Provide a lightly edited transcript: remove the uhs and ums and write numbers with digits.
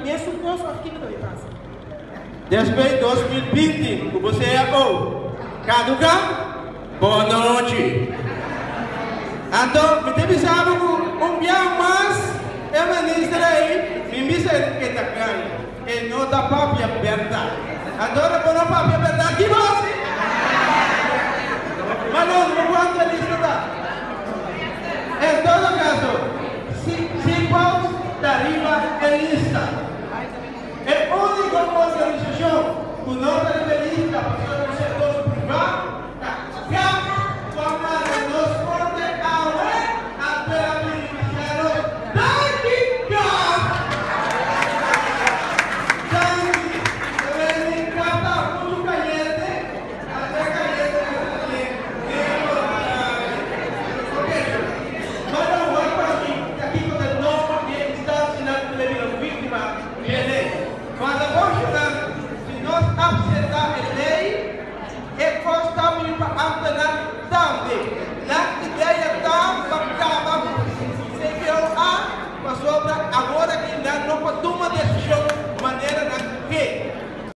Mesun kos òf kiko ta bin pasa? Despues di 2020 ku bo CFO kaduká, bon nochi. Anto mi ta bisa bo ku un bia mas e minister ei mi bisa e ta gaña, e no ta papia bèrdat. Anto ora bo no papia bèrdat ki bo hasi? Manon, bo kuantu e lista ta? En todo kaso, si Cpost ta riba e lista. E úniko organisashon ku no ta riba e lista pasobra un sektor privá ta CAF ku a manda nos korte awe a pera benefisiá nos. Danki CAF! Danki! Tambe CAF ta muchu kayente, anto e kayente mester ta den den Ok, manda un wak pa mi ta kiko ta nomber di e instansianan ku ta bira víktima di e lei. Manda boshonan, si nos apseptá e lei, e kos ta bini pa ámtenar tambe. Nan idea ta pa kaba ku CBOA pasobra awor aki nan no por tuma desishon.